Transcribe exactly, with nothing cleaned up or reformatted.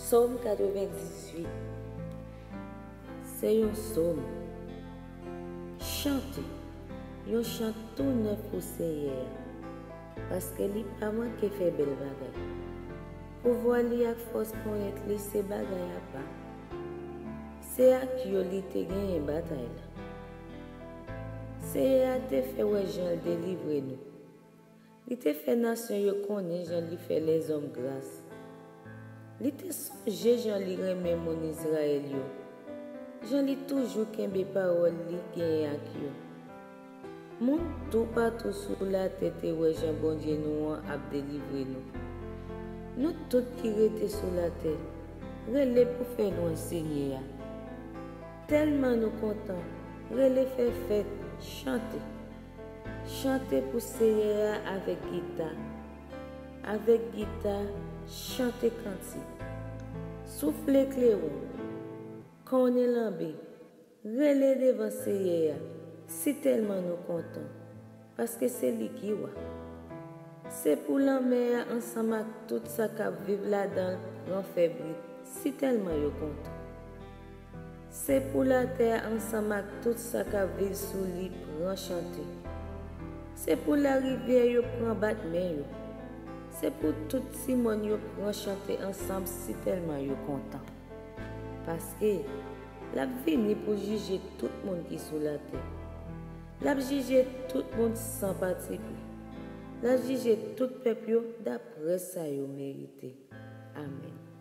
Sòm katrevendizuit. Se yon sòm. Chante yon chan tou nèf pou Senyè a, paske li pa manke fè bèl bagay. Pouvwa li ak fòs ponyèt li se bagay apa. Se ak yo li te genyen batay la. Senyè a te fè wè jan l delivre nou. Li te fè nasyon yo konnen jan li fè lèzòm gras. Li te sonje jan li renmen moun Izrayèl yo, jan li toujou kenbe pawòl li genyen ak yo. Moun toupatou sou latè te wè jan Bondye nou an ap delivre nou. Nou tout ki rete sou latè, rele pou fè lwanj Senyè a. Tèlman nou kontan, rele fè fèt, chante. Chante pou Senyè a avèk gita. Avèk gita, chante kantik. Soufle klewon, kònnen lanbe, rele devan Senyè a, si tèlman nou kontan, paske se li ki wa. Se pou lanmè a ansanm ak tout sa k ap viv ladan l pran fè bri, si tèlman yo kontan. Se pou latè a ansanm ak tout sa k ap viv sou li pran chante. Se pou larivyè yo pran bat men yo. Se pou tout ti mòn yo pran chante ansanm si tèlman yo kontan. Paske l ap vini pou jije tout moun ki sou latè. L ap jije tout moun san patipri. L ap jije tout pèp yo dapre sa yo merite. Amèn.